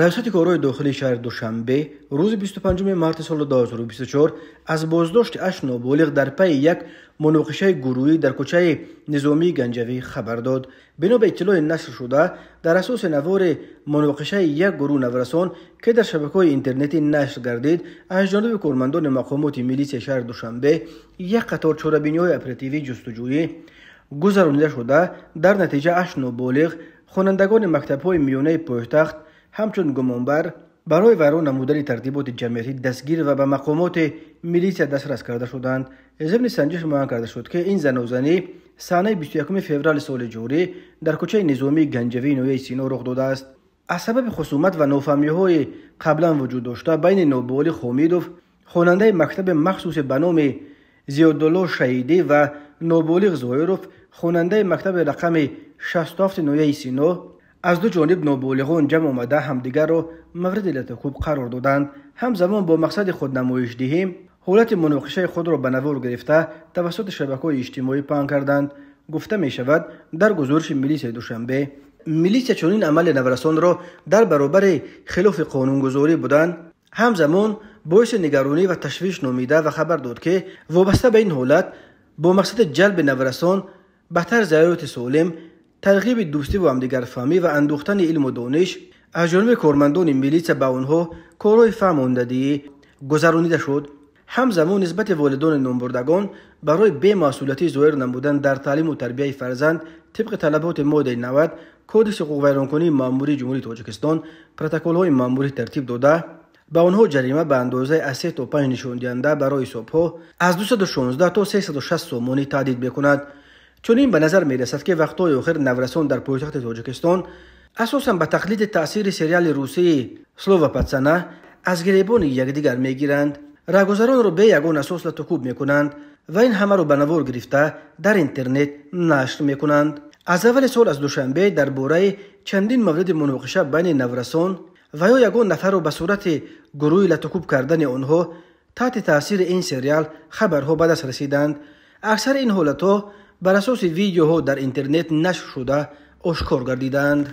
Раёсати корҳои дохилии шаҳри Душанбе рӯзи 25 марти соли 2024 аз боздошти 8 ноболиғ дар пайи як муноқишаи гурӯҳӣ дар кӯчаи Низомии Ганҷавӣ хабар дод. Бино ба иттилои нашр шуда, дар асоси навори муноқишаи як гурӯҳ наврасон, ки дар шабакаҳои интернетӣ нашр гардид, аз ҷониби кормандони мақомоти милитсияи шаҳри Душанбе як қатор чорабиниҳои оперативӣ ҷустуҷӯӣ гузаронида шуда, дар натиҷа 8 ноболиғ, хонандагони мактабҳои миёнаи пойтахт, ҳамчун гумонбар барои вайрон намудани тартиботи ҷамъиятӣ дастгир ва ба мақомоти милитсия дастрас карда шуданд. Зимни санҷиш муайян карда шуд, ки ин занозанӣ санаи 21 феврали соли ҷорӣ дар кӯчаи Низомии Ганҷавии ноҳияи Сино рух додааст. Аз сабаби хусумат ва нофаҳмиҳои қаблан вуҷуд дошта байни ноболиғ Ҳомидов, хонандаи мактаби махсусе ба номи Зиёдулло Шаҳидӣ, ва ноболиғ Зоиров, хонандаи мактаби рақами 67 ноҳияи Сино, аз ду ҷониб ноболиғон ҷамъ омада ҳамдигарро мавриди латукӯб қарор доданд. Ҳамзамон бо мақсади худнамоишдиҳӣ ҳолати муноқишаи худро ба навор гирифта тавассути шабакаҳои иҷтимоӣ паҳн карданд. Гуфта мешавад дар гузориши милитсияи Душанбе. Милитсия чунин амали наврасонро дар баробари хилофи қонунгузорӣ будан, ҳамзамон боиси нигаронӣ ва ташвиш номида ва хабар дод, ки вобаста ба ин ҳолат бо мақсади ҷалби наврасон ба тарзи ҳаёти солим, тарғиби дӯстӣ ва ҳамдигарфаҳмӣ ва андӯхтани илму дониш аз ҷониби кормандони милитсия ба онҳо корҳои фаҳмондадиҳӣ гузаронида шуд. Ҳамзамон нисбати волидони номбурдагон барои бемасъулиятӣ зоҳир намудан дар таълиму тарбияи фарзанд тибқи талаботи моддаи 90 Кодекси ҳуқуқвайронкунии маъмурии Ҷумҳурии Тоҷикистон протоколҳои маъмурӣ тартиб дода, ба онҳо ҷарима ба андозаи аз 3 то 5 нишондиҳанда барои ҳисобҳо аз 216 то 360 сомонӣ таҳдид мекунад. Чунин ба назар мерасад, ки вақтҳои охир наврасон дар пойтахти Тоҷикистон асосан ба тақлиди таъсири сериали русии «Слово пацана» аз гиребони якдигар мегиранд, раҳгузаронро бе ягон асос латукӯб мекунанд ва ин ҳамаро ба навор гирифта дар интернет нашр мекунанд. Аз аввали сол аз Душанбе дар бораи чандин мавриди муноқиша байни наврасон ва ё ягон нафарро ба сурати гурӯҳи латукӯб кардани онҳо таҳти таъсири ин сериал хабарҳо ба даст расиданд. Аксари ин ҳолатҳо бар асоси видеоҳо дар интернет нашр шуда ошкор гардиданд.